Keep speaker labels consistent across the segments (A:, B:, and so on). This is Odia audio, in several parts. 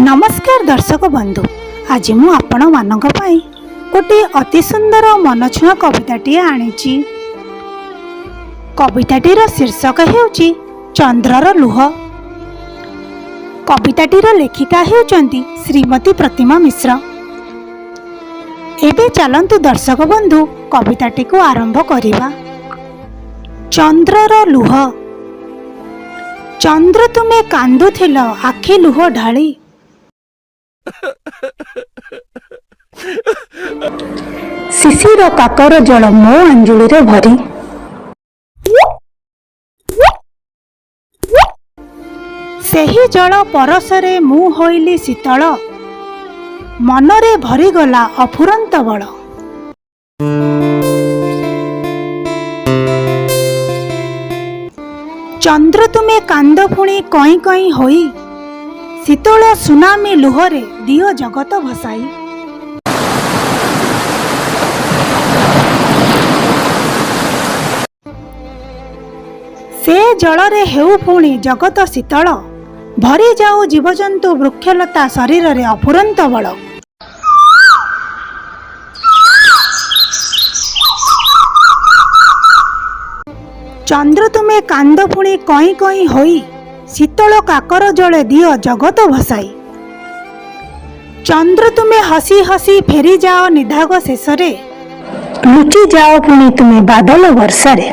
A: ନମସ୍କାର ଦର୍ଶକ ବନ୍ଧୁ, ଆଜି ମୁଁ ଆପଣମାନଙ୍କ ପାଇଁ ଗୋଟିଏ ଅତି ସୁନ୍ଦର ମନଛୁଆଁ କବିତାଟିଏ ଆଣିଛି। କବିତାଟିର ଶୀର୍ଷକ ହେଉଛି ଚନ୍ଦ୍ରର ଲୁହ। କବିତାଟିର ଲେଖିକା ହେଉଛନ୍ତି ଶ୍ରୀମତୀ ପ୍ରତିମା ମିଶ୍ର। ଏବେ ଚାଲନ୍ତୁ ଦର୍ଶକ ବନ୍ଧୁ, କବିତାଟିକୁ ଆରମ୍ଭ କରିବା। ଚନ୍ଦ୍ରର ଲୁହ। ଚନ୍ଦ୍ର ତୁମେ କାନ୍ଦୁଥିଲ ଆଖି ଲୁହ ଢାଳି, ଶିଶିର କାକର ଜଳ ମୋ ଆଞ୍ଜୁଳିରେ ଭରି। ସେହି ଜଳ ପରଶରେ ମୁଁ ହୋଇଲି ଶୀତଳ, ମନରେ ଭରିଗଲା ଅଫୁରନ୍ତ ବଳ। ଚନ୍ଦ୍ର ତୁମେ କାନ୍ଦ ପୁଣି କଇଁ କଇଁ ହୋଇ, ଶୀତଳ ସୁନାମି ଲୁହରେ ଦିଅ ଜଗତ ଭସାଇ। ସେ ଜଳରେ ହେଉ ପୁଣି ଜଗତ ଶୀତଳ, ଭରିଯାଉ ଜୀବଜନ୍ତୁ ବୃକ୍ଷଲତା ଶରୀରରେ ଅଫୁରନ୍ତ ବଳ। ଚନ୍ଦ୍ର ତୁମେ କାନ୍ଦ ପୁଣି କଇଁ କଇଁ ହୋଇ, ଶୀତଳ କାକର ଜଳେ ଦିଅ ଜଗତ ଭସାଇ। ଚନ୍ଦ୍ର ତୁମେ ହସି ହସି ଫେରିଯାଅ ନିଦାଘ ଶେଷରେ, ଲୁଚି ଯାଅ ପୁଣି ତୁମେ ବାଦଲ ବର୍ଷାରେ।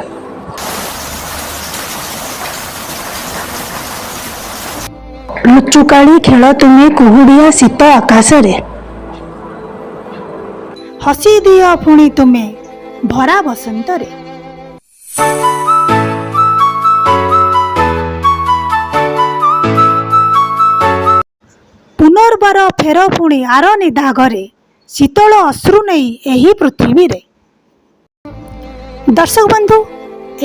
A: ଲୁଚୁକାଳି ଖେଳ ତୁମେ କୁହୁଡ଼ିଆ ଶୀତ ଆକାଶରେ, ହସି ଦିଅ ପୁଣି ତୁମେ ଭରା ବସନ୍ତରେ। ପୁନର୍ବାର ଫେର ପୁଣି ଆର ନିଦାଘରେ, ଶୀତଳ ଅଶ୍ରୁ ନେଇ ଏହି ପୃଥିବୀରେ। ଦର୍ଶକ ବନ୍ଧୁ,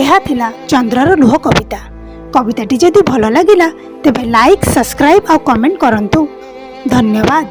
A: ଏହା ଥିଲା ଚନ୍ଦ୍ରର ଲୁହ କବିତା। କବିତାଟି ଯଦି ଭଲ ଲାଗିଲା, ତେବେ ଲାଇକ୍, ସବସ୍କ୍ରାଇବ୍ ଆଉ କମେଣ୍ଟ କରନ୍ତୁ। ଧନ୍ୟବାଦ।